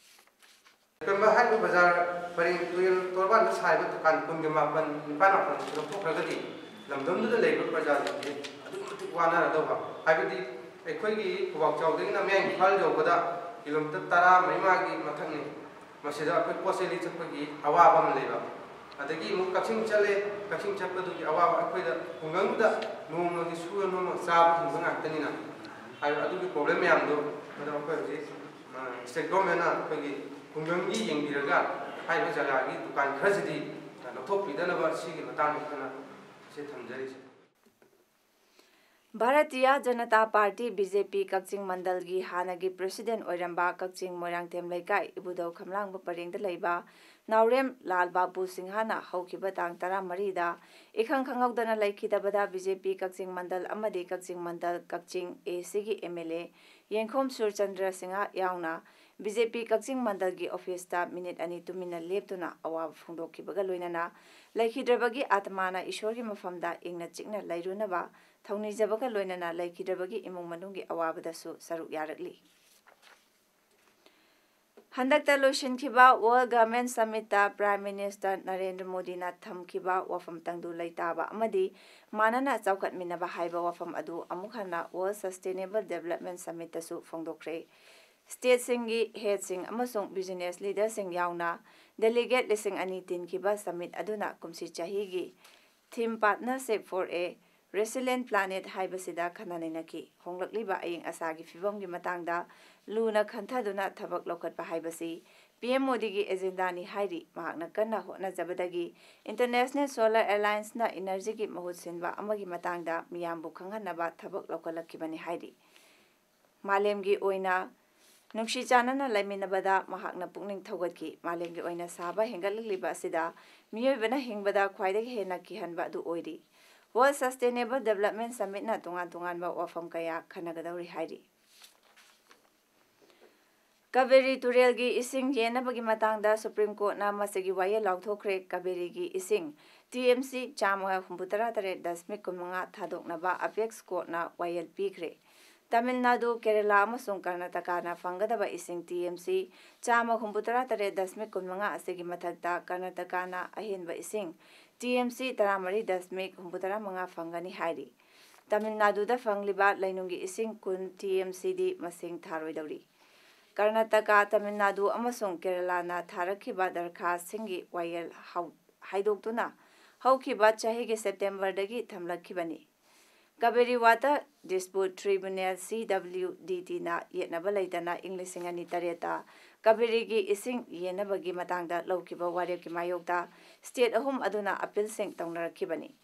ꯀꯩꯒꯨꯝꯕ ꯍꯥꯏꯔꯤꯕ ꯕꯖꯥꯔ ꯄꯔꯦꯡ ꯇꯨꯔꯦꯜ ꯇꯣꯔꯕꯥꯟꯗ ꯁꯥꯔꯤꯕ ꯗꯨꯀꯥꯟ ꯀꯨꯟꯒꯤ ꯃꯥꯄꯟ, ꯅꯤꯄꯥꯟ ꯃꯥꯄꯟ ꯂꯧꯊꯣꯛꯈ꯭ꯔꯒꯗꯤ ꯂꯝꯗꯝꯗꯨꯗ ꯂꯩꯔꯤꯕ ꯄ꯭ꯔꯖꯥꯁꯤꯡꯁꯦ ꯑꯗꯨꯛꯀꯤ ꯃꯇꯤꯛ ꯋꯥꯅꯔꯗꯧꯕ꯫ ꯍꯥꯏꯕꯗꯤ ꯑꯩꯈꯣꯏꯒꯤ ꯈꯨꯕꯥꯛꯆꯥꯎꯗꯒꯤꯅ ꯃꯌꯥꯡ ꯏꯝꯐꯥꯜ ꯌꯧꯕꯗ ꯀꯤꯂꯣꯃꯤꯇꯔ ꯇꯔꯥ ꯃꯔꯤ ꯃꯉꯥꯒꯤ ꯃꯊꯛꯅꯤ꯫ ꯃꯁꯤꯗ ꯑꯩꯈꯣꯏ ꯄꯣꯠ ꯆꯩ ꯂꯩ ꯆꯠꯄꯒꯤ ꯑꯋꯥꯕ ꯑꯃ ꯂꯩꯕ꯫ ꯑꯗꯒꯤ ꯑꯃꯨꯛ ꯀꯛꯆꯤꯡ ꯆꯠꯂꯦ, ꯀꯛꯆꯤꯡ ꯆꯠꯄꯗꯨꯒꯤ ꯑꯋꯥꯕ, ꯑꯩꯈꯣꯏꯗ ꯈꯨꯡꯒꯪꯗꯨꯗ ꯅꯣꯡꯃꯒꯤ ꯁꯨꯔ ꯅꯣꯝꯃ ꯆꯥꯕ ꯍꯤꯡꯕ ꯉꯥꯛꯇꯅꯤꯅ꯫ ꯍꯥꯏꯕ ꯑꯗꯨꯒꯤ problem ꯃꯌꯥꯝꯗꯣ, ꯃꯗꯨ ꯑꯩꯈꯣꯏ ꯍꯧꯖꯤꯛ, ꯑ, state governmentꯅ ꯑꯩꯈꯣꯏꯒꯤ ꯈꯨꯡꯒꯪꯒꯤ ꯌꯦꯡꯕꯤꯔꯒ ꯍꯥꯏꯔꯤꯕ ꯖꯒꯥꯒꯤ ꯗꯨꯀꯥꯟ ꯈꯔꯁꯤꯗꯤ ꯂꯧꯊꯣꯛꯄꯤꯗꯅꯕ ꯁꯤꯒꯤ ꯃꯇꯥꯡꯗ ꯑꯩꯈꯣꯏꯅ ꯁꯤ ꯊꯝꯖꯔꯤꯁꯦ꯫ ꯚꯥꯔꯇꯤꯌꯥ ꯖꯅꯇꯥ ꯄꯥꯔꯇꯤ, BJP, ꯀꯛꯆꯤꯡ ꯃꯟꯗꯜꯒꯤ ꯍꯥꯟꯅꯒꯤ president ꯑꯣꯏꯔꯝꯕ ꯀꯛꯆꯤꯡ ꯃꯣꯏꯔꯥꯡꯊꯦꯝ ꯂꯩꯀꯥꯏ ꯏꯕꯨꯙꯧ ꯈꯝꯂꯥꯡꯕ ꯄꯔꯦꯡꯗ ꯂꯩꯕ ꯅꯥꯎꯔꯦꯝ ꯂꯥꯜ ꯕꯥꯄꯨ ꯁꯤꯡꯍꯅ ꯍꯧꯈꯤꯕ ꯇꯥꯡ ꯇꯔꯥꯃꯔꯤꯗ ꯏꯈꯪ ꯈꯪꯍꯧꯗꯅ ꯂꯩꯈꯤꯗꯕꯗ BJP ꯀꯛꯆꯤꯡ ꯃꯟꯗꯜ ꯑꯃꯗꯤ ꯀꯛꯆꯤꯡ ꯃꯟꯗꯜ ꯀꯛꯆꯤꯡ ACꯒꯤ MLA ꯌꯦꯡꯈꯣꯝ ꯁꯨꯔꯆꯟꯗ꯭ꯔ ꯁꯤꯡꯍ ꯌꯥꯎꯅ BJP ꯀꯛꯆꯤꯡ ꯃꯟꯗꯜꯒꯤ officeꯇ minute ꯑꯅꯤ ꯇꯨꯃꯤꯟꯅ ꯂꯦꯞꯇꯨꯅ ꯑꯋꯥꯕ ꯐꯣꯡꯗꯣꯛꯈꯤꯕꯒ ꯂꯣꯏꯅꯅ ꯂꯩꯈꯤꯗ꯭ꯔꯕꯒꯤ ꯑꯥꯇꯃꯥꯅ ꯏꯁꯣꯔꯒꯤ ꯃꯐꯝꯗ ꯏꯪꯅ ꯆꯤꯛꯅ ꯂꯩꯔꯨꯅꯕ ꯊꯧꯅꯤꯖꯕꯒ ꯂꯣꯏꯅꯅ ꯂꯩꯈꯤꯗ꯭ꯔꯕꯒꯤ ꯏꯃꯨꯡ ꯃꯅꯨꯡꯒꯤ ꯑꯋꯥꯕꯗꯁꯨ ꯁꯔꯨꯛ ꯌꯥꯔꯛꯂꯤ꯫ ꯍꯟꯗꯛꯇ ꯂꯣꯏꯁꯤꯟꯈꯤꯕ World Government Summitꯇ Prime Minister Narendra ꯃꯣꯗꯤꯅ ꯊꯝꯈꯤꯕ ꯋꯥꯐꯝ ꯇꯪꯗꯨ ꯂꯩꯇꯥꯕ ꯑꯃꯗꯤ ꯃꯥꯟꯅꯅ ꯆꯥꯎꯈꯠꯃꯤꯟꯅꯕ ꯍꯥꯏꯕ ꯋꯥꯐꯝ ꯑꯗꯨ ꯑꯃꯨꯛ ꯍꯟꯅ World Sustainable Development Summitꯇꯁꯨ ꯐꯣꯡꯗꯣꯛꯈ꯭ꯔꯦ꯫ Stateꯁꯤꯡꯒꯤ headꯁꯤꯡ ꯑꯃꯁꯨꯡ business leaderꯁꯤꯡ ꯌꯥꯎꯅ delegate ꯂꯤꯁꯤꯡ ꯑꯅꯤ ꯇꯤꯟꯈꯤꯕ summit ꯑꯗꯨꯅ ꯀꯨꯝꯁꯤ ꯆꯍꯤꯒꯤ theme Partnership for a Resilient Planet ꯍꯥꯏꯕꯁꯤꯗ ꯈꯟꯅ ꯅꯩꯅꯈꯤ꯫ ꯍꯣꯡꯂꯛꯂꯤꯕ ꯑꯏꯪ ꯑꯁꯥꯒꯤ ꯐꯤꯕꯝꯒꯤ ꯃꯇꯥꯡꯗ ꯂꯨꯅ ꯈꯟꯊꯗꯨꯅ ꯊꯕꯛ ꯂꯧꯈꯠꯄ ꯍꯥꯏꯕꯁꯤ PM ꯃꯣꯗꯤꯒꯤ agendaꯅꯤ ꯍꯥꯏꯔꯤ꯫ ꯃꯍꯥꯛꯅ ꯀꯟꯅ ꯍꯣꯠꯅꯖꯕꯗꯒꯤ International Solar Allianceꯅ energyꯒꯤ ꯃꯍꯨꯠ ꯁꯤꯟꯕ ꯑꯃꯒꯤ ꯃꯇꯥꯡꯗ ꯃꯤꯌꯥꯝꯕꯨ ꯈꯪꯍꯟꯅꯕ ꯊꯕꯛ ꯂꯧꯈꯠꯂꯛꯈꯤꯕꯅꯤ ꯍꯥꯏꯔꯤ꯫ ꯃꯥꯂꯦꯝꯒꯤ ꯑꯣꯏꯅ ꯅꯨꯡꯁꯤ ꯆꯥꯟꯅꯅ ꯂꯩꯃꯤꯟꯅꯕꯗ ꯃꯍꯥꯛꯅ ꯄꯨꯛꯅꯤꯡ ꯊꯧꯒꯠꯈꯤ꯫ ꯃꯥꯂꯦꯝꯒꯤ ꯑꯣꯏꯅ ꯁꯥꯕ ꯍꯦꯟꯒꯠꯂꯛꯂꯤꯕ ꯑꯁꯤꯗ ꯃꯤꯑꯣꯏꯕꯅ ꯍꯤꯡꯕꯗ ꯈ꯭ꯋꯥꯏꯗꯒꯤ ꯍꯦꯟꯅ ꯀꯤꯍꯟꯕ ꯑꯗꯨ ꯑꯣꯏꯔꯤ꯫ World Sustainable Development Summitꯅ ꯇꯣꯉꯥꯟ ꯇꯣꯉꯥꯟꯕ ꯋꯥꯐꯝ ꯀꯌꯥ ꯈꯟꯅꯒꯗꯧꯔꯤ ꯍꯥꯏꯔꯤ꯫ ꯀꯥꯕꯦꯔꯤ ꯇꯨꯔꯦꯜꯒꯤ ꯏꯁꯤꯡ ꯌꯦꯟꯅꯕꯒꯤ ꯃꯇꯥꯡꯗ ꯁꯨꯄ꯭ꯔꯤꯝ ꯀꯣꯔꯠꯅ ꯃꯁꯤꯒꯤ ꯋꯥꯌꯦꯜ ꯂꯥꯎꯊꯣꯛꯈ꯭ꯔꯦ꯫ ꯀꯥꯕꯦꯔꯤꯒꯤ ꯏꯁꯤꯡ ꯇꯤ ꯑꯦꯝ ꯁꯤ ꯆꯥꯝꯃ ꯍꯨꯝꯐꯨꯇꯔꯥ ꯇꯔꯦꯠ ꯗꯁꯃꯤꯛ ꯀꯨꯟꯃꯉꯥ ꯊꯥꯗꯣꯛꯅꯕ ꯑꯄꯦꯛꯁ ꯀꯣꯔꯠꯅ ꯋꯥꯌꯦꯜ ꯄꯤꯈ꯭ꯔꯦ꯫ ꯇꯥꯃꯤꯜ ꯅꯥꯗꯨ, ꯀꯦꯔꯂꯥ ꯑꯃꯁꯨꯡ ꯀꯔꯅꯥꯇꯀꯥꯅ ꯐꯪꯒꯗꯕ ꯏꯁꯤꯡ ꯇꯤ ꯑꯦꯝ ꯁꯤ ꯆꯥꯝꯃ ꯍꯨꯝꯐꯨꯇꯔꯥ ꯇꯔꯦꯠ ꯗꯁꯃꯤꯛ ꯀꯨꯟꯃꯉꯥ ꯑꯁꯤꯒꯤ ꯃꯊꯛꯇ ꯀꯔꯅꯥꯇꯀꯥꯅ ꯑꯍꯦꯟꯕ ꯏꯁꯤꯡ ꯇꯤ ꯑꯦꯝ ꯁꯤ ꯇꯔꯥꯃꯔꯤ ꯗꯁꯃꯤꯛ ꯍꯨꯝꯐꯨꯇꯔꯥ ꯃꯉꯥ ꯐꯪꯒꯅꯤ ꯍꯥꯏꯔꯤ꯫ ꯇꯥꯃꯤꯜ ꯅꯥꯗꯨꯗ ꯐꯪꯂꯤꯕ ꯂꯩꯅꯨꯡꯒꯤ ꯏꯁꯤꯡ ꯀꯨꯟ ꯇꯤ ꯑꯦꯝ ꯁꯤꯗꯤ ꯃꯁꯤꯡ ꯊꯥꯔꯣꯏꯗꯧꯔꯤ꯫ ꯀꯔꯅꯥꯇꯀꯥ, ꯇꯥꯃꯤꯜ ꯅꯥꯗꯨ ꯑꯃꯁꯨꯡ ꯀꯦꯔꯂꯥꯅ ꯊꯥꯔꯛꯈꯤꯕ ꯗꯔꯈꯥꯁꯁꯤꯡꯒꯤ ꯋꯥꯌꯦꯜ ꯍꯧ-, ꯍꯥꯏꯗꯣꯛꯇꯨꯅ ꯍꯧꯈꯤꯕ ꯆꯍꯤꯒꯤ ꯁꯦꯞꯇꯦꯝꯕꯔꯗꯒꯤ ꯊꯝꯂꯛꯈꯤꯕꯅꯤ꯫ ꯀꯥꯕꯦꯔꯤ ꯋꯥꯇꯔ ꯗꯤꯁꯄ꯭ꯌꯨꯠ ꯇ꯭ꯔꯤꯕ꯭ꯌꯨꯅꯦꯜ, ꯁꯤ ꯗꯕ꯭ꯂꯤꯌꯨ ꯗꯤ ꯇꯤꯅ ꯌꯦꯠꯅꯕ ꯂꯩꯇꯅ ꯏꯪ ꯂꯤꯁꯤꯡ ꯑꯅꯤ ꯇꯔꯦꯠꯇ ꯀꯥꯕꯦꯔꯤꯒꯤ ꯏꯁꯤꯡ ꯌꯦꯟꯅꯕꯒꯤ ꯃꯇꯥꯡꯗ ꯂꯧꯈꯤꯕ ꯋꯥꯔꯦꯞꯀꯤ ꯃꯥꯌꯣꯛꯇ ꯁ꯭ꯇꯦꯠ ꯑꯍꯨꯝ ꯑꯗꯨꯅ ꯑꯄꯤꯜꯁꯤꯡ ꯇꯧꯅꯔꯛꯈꯤꯕꯅꯤ꯫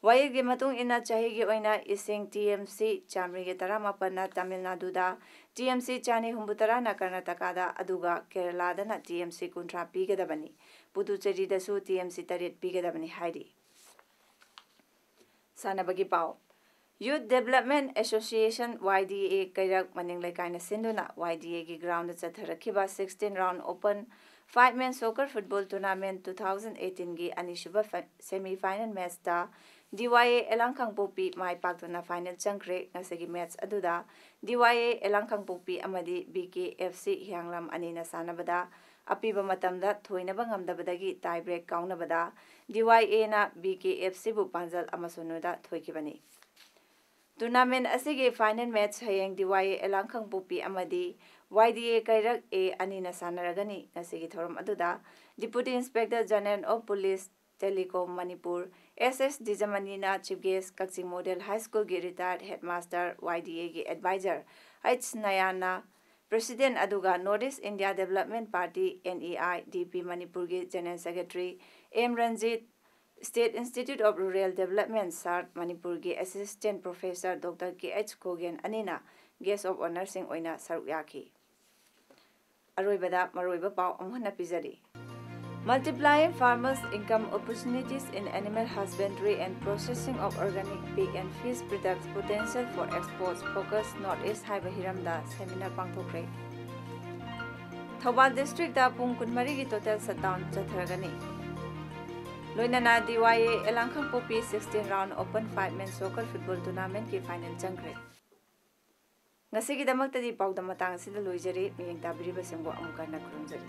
ꯋꯥꯌꯦꯜꯒꯤ ꯃꯇꯨꯡ ꯏꯟꯅ ꯆꯍꯤꯒꯤ ꯑꯣꯏꯅ ꯏꯁꯤꯡ ꯇꯤ ꯑꯦꯝ ꯁꯤ ꯆꯥꯃꯔꯤꯒ ꯇꯔꯥꯃꯥꯄꯟꯅ ꯇꯥꯃꯤꯜ ꯅꯥꯗꯨꯗ, ꯇꯤ ꯑꯦꯝ ꯁꯤ ꯆꯥꯅꯤ ꯍꯨꯝꯐꯨꯇꯔꯥꯅ ꯀꯔꯅꯥꯇꯀꯥꯗ, ꯑꯗꯨꯒ ꯀꯦꯔꯂꯥꯗꯅ ꯇꯤ ꯑꯦꯝ ꯁꯤ ꯀꯨꯟꯊ꯭ꯔꯥ ꯄꯤꯒꯗꯕꯅꯤ꯫ ꯄꯨꯗꯨꯆꯦꯔꯤꯗꯁꯨ ꯇꯤ ꯑꯦꯝ ꯁꯤ ꯇꯔꯦꯠ ꯄꯤꯒꯗꯕꯅꯤ ꯍꯥꯏꯔꯤ꯫ ꯁꯥꯟꯅꯕꯒꯤ ꯄꯥꯎ꯫ Youth Development Association, ꯋꯥꯏ ꯗꯤ ꯑꯦ, ꯀꯩꯔꯛ ꯃꯅꯤꯡ ꯂꯩꯀꯥꯏꯅ ꯁꯤꯟꯗꯨꯅ ꯋꯥꯏ ꯗꯤ ꯑꯦꯒꯤ ground ꯆꯠꯊꯔꯛꯈꯤꯕ sixteen round open five man soccer football tournament two thousand eighteenꯒꯤ ꯑꯅꯤꯁꯨꯕ ꯐ-, semi final matchꯇ ꯗꯤ ꯋꯥꯏ ꯑꯦ ꯑꯦꯂꯥꯡ ꯀꯥꯡꯄꯣꯛꯄꯤ ꯃꯥꯏ ꯄꯥꯛꯇꯨꯅ final ꯆꯪꯈ꯭ꯔꯦ꯫ ꯉꯁꯤꯒꯤ match ꯑꯗꯨꯗ ꯗꯤ ꯋꯥꯏ ꯑꯦ ꯑꯦꯂꯥꯡ ꯀꯥꯡꯄꯣꯛꯄꯤ ꯑꯃꯗꯤ ꯕꯤ ꯀꯦ ꯑꯦꯐ ꯁꯤ ꯍꯤꯌꯥꯡꯂꯝ ꯑꯅꯤꯅ ꯁꯥꯟꯅꯕꯗ ꯑꯄꯤꯕ ꯃꯇꯝꯗ ꯊꯣꯏꯅꯕ ꯉꯝꯗꯕꯗꯒꯤ tie break ꯀꯥꯎꯅꯕꯗ ꯗꯤ ꯋꯥꯏ ꯑꯦꯅ ꯕꯤ ꯀꯦ ꯑꯦꯐ ꯁꯤꯕꯨ ꯄꯥꯟꯖꯜ ꯑꯃ ꯁꯨꯞꯅꯗ ꯊꯣꯏꯈꯤꯕꯅꯤ꯫ Tournament ꯑꯁꯤꯒꯤ final match ꯍꯌꯦꯡ ꯗꯤ ꯋꯥꯏ ꯑꯦ ꯑꯦꯂꯥꯡ ꯀꯥꯡꯄꯣꯛꯄꯤ ꯑꯃꯗꯤ ꯋꯥꯏ ꯗꯤ ꯑꯦ ꯀꯩꯔꯛ ꯑꯦ ꯑꯅꯤꯅ ꯁꯥꯟꯅꯔꯒꯅꯤ꯫ ꯉꯁꯤꯒꯤ ꯊꯧꯔꯝ ꯑꯗꯨꯗ Deputy Inspector General of Police, Telecom Manipur, S S ꯗꯤꯖꯃꯅꯤꯅ chief guest, Kakching Model High Schoolꯒꯤ retired headmaster, ꯋꯥꯏ ꯗꯤ ꯑꯦꯒꯤ advisor ꯑꯩꯆ ꯅꯌꯥꯟꯅ president, ꯑꯗꯨꯒ North East India Development Party, N E I D P, ꯃꯅꯤꯄꯨꯔꯒꯤ general secretary M Ranjit, State Institute of Rural Development, shirt, ꯃꯅꯤꯄꯨꯔꯒꯤ assistant professor Doctor ꯀꯦ H ꯈꯣꯒꯦꯟ ꯑꯅꯤꯅ guest of honourꯁꯤꯡ ꯑꯣꯏꯅ ꯁꯔꯨꯛ ꯌꯥꯈꯤ꯫ ꯑꯔꯣꯏꯕꯗ ꯃꯔꯨꯑꯣꯏꯕ ꯄꯥꯎ ꯑꯃꯨꯛ ꯍꯟꯅ ꯄꯤꯖꯔꯤ꯫ Multiplying farmers' income opportunities in animal husbandry and processing of organic pig and fish products, potential for exports, focus North East ꯍꯥꯏꯕ ꯍꯤꯔꯝꯗ seminar ꯄꯥꯡꯊꯣꯛꯈ꯭ꯔꯦ꯫ ꯊꯧꯕꯥꯜ ꯗꯤꯁꯇ꯭ꯔꯤꯛꯇ ꯄꯨꯡ ꯀꯨꯟꯃꯔꯤꯒꯤ total shutdown ꯆꯠꯊꯔꯒꯅꯤ꯫ ꯂꯣꯏꯅꯅ D Y A ꯑꯦꯂꯥꯡꯈꯪ ꯄꯣꯛꯄꯤ sixteen round open five men soccer football tournamentꯀꯤ final ꯆꯪꯈ꯭ꯔꯦ꯫ ꯉꯁꯤꯒꯤꯗꯃꯛꯇꯗꯤ ꯄꯥꯎꯗꯝ ꯃꯇꯥꯡ ꯑꯁꯤꯗ ꯂꯣꯏꯖꯔꯦ꯫ ꯃꯤꯠꯌꯦꯡ ꯇꯥꯕꯤꯔꯤꯕꯁꯤꯡꯕꯨ ꯑꯃꯨꯛ ꯍꯟꯅ ꯈꯨꯔꯨꯝꯖꯔꯤ꯫